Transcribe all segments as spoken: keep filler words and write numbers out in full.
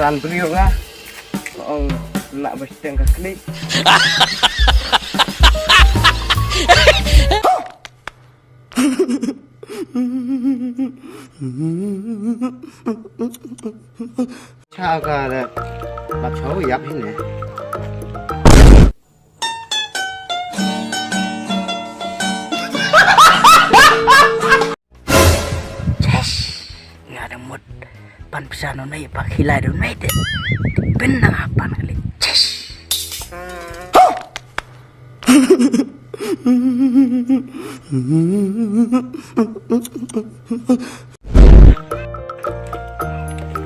An briew nga. Ong nak ba shteng ka klik. Cha ka le. Ba chau yap hin ne. Yes. Nga dang mut ban pisa no nei ba khilai do nei de. Pin nang apan kali. Yes.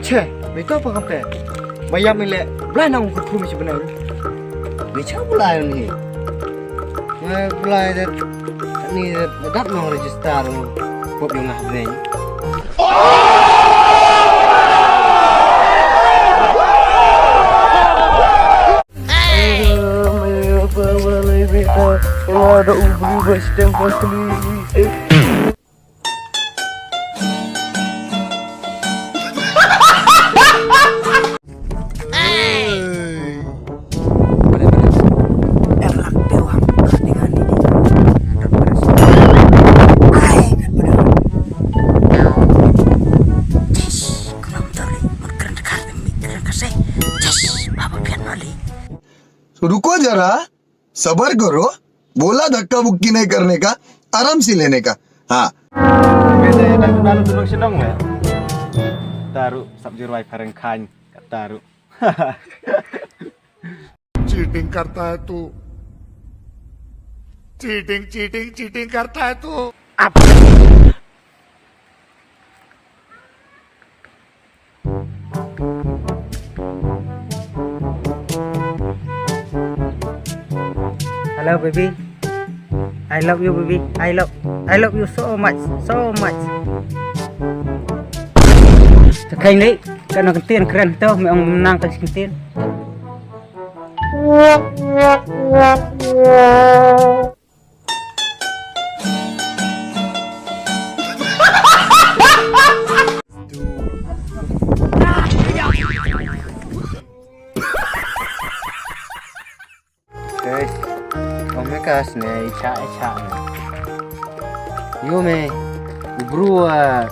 Che, me to pa kamte. Bayam ile, blai nang ku thum si benai. Me cha blai ni. Me blai de ni de dap nang register. Pop yung ah ni. तो रुको जरा, सबर करो, बोला धक्का मुक्की नहीं करने का, आराम से लेने का। हाँ। Taru, sap jur wai phareng khan, taru. Cheating करता है तू, cheating cheating cheating करता है तू। Hello baby, I love you baby, I love, I love you so much, so much. Te khein lei, ka na kyntien kren to, me ong nang ka kyntien. Hey, ong me ka sne i cha i cha me. Yo me, u bru, ah,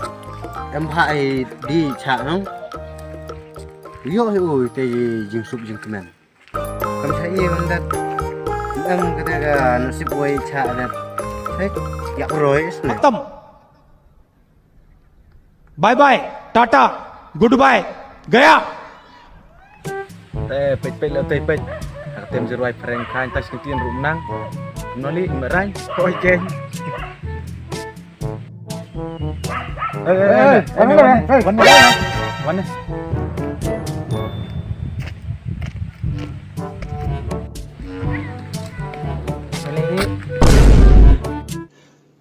em pha i di cha nong. Yo he u te jingsuk jingkmen. Kam cha i man dat. Em kata ka nasib wai cha dat. Hey, ya roi sne. खत्म। Bye bye, tata, goodbye, गया। Te peit peit le te peit. Ak tem jur wai phareng khan tas kin tin rum nang. Noli me rang. Oi ken. Eh, eh, eh, eh, wan, wan, wan, wan.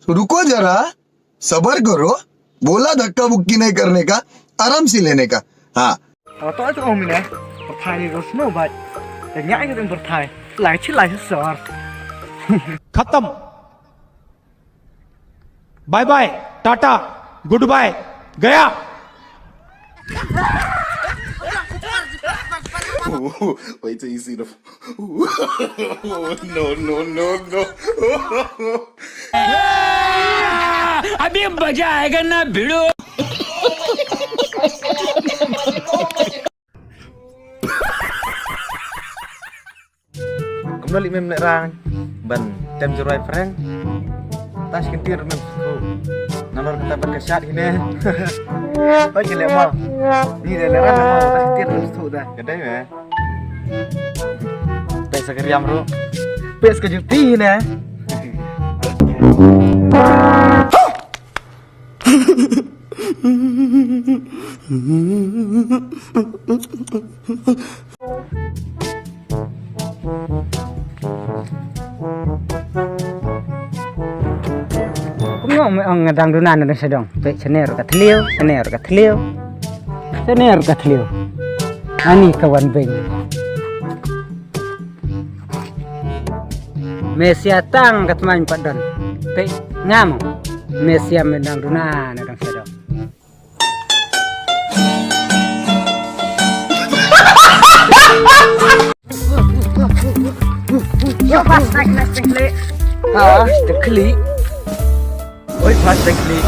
तो रुको जरा, सबर करो, बोला धक्का मुक्की नहीं करने का, आराम से लेने का। हाँ। Ato ato ong mine. Perthai ni ros no bai. Te ngai ka ding perthai. Lai chi lai sor. खत्म। Bye bye, tata, goodbye, गया। Wait till you see the. No, no, no, no. अभी मजा आएगा ना भिड़ू। Kumno li mem le rang ban tem jur wai phareng. Tas kin tir mem su. Nalor kata ban ka shat hine. Oi kile ma. Ni de le rang ma tas kin tir mem su da. Kedai me. Pes ka riam ru. Pes ka juti hine. Kumno me ong nga dang duna na dang sha dong. Peit shane ruh ka thliew, shane ruh ka thliew. Shane ruh ka thliew. Ani ka wan beng. Me sia tang ka tmaiñ pat don. Peit nga mo. Me sia me dang duna na dang sha dong. Yo, pas, pas, pas, pas, klik. Ha, kita klik. Oi, pas, kita klik.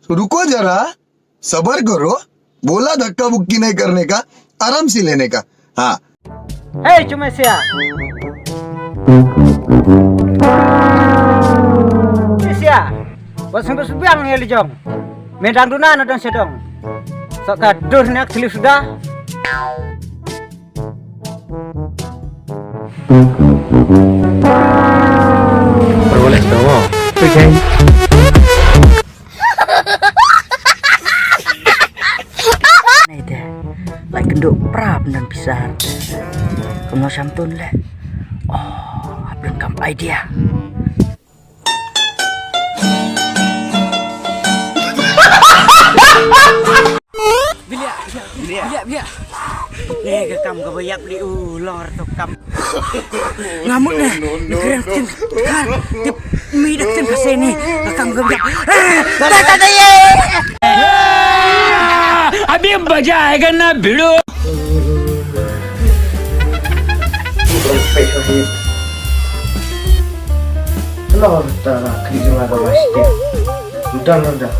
तो रुको जरा, सबर करो, बोला धक्का बुक्की नहीं करने का, आराम से लेने का। हाँ। Hei, cuma sia. Sia. Wat sngewthuh sbiang ïa la jong. Me dang duna na dang sha dong. Sok ka dur ne ak thlip suda. Boleh tahu. Okay. Nei te, lai kynduh prap nang pisar. Kumno sham tun le. Oh, hap don kam idea. Bilia, bilia, bilia, bilia. Ni ka kam kaba ïap li u lor tu kam. Ngamut ne, ni kren kin. Ha, tip mi dak kin ka sini. Ka kam kaba ïap. Eh, ta ta ta ye. अभी मजा आएगा ना भिड़ू। Lor ta kri jong nga ka plastik. Udah, udah.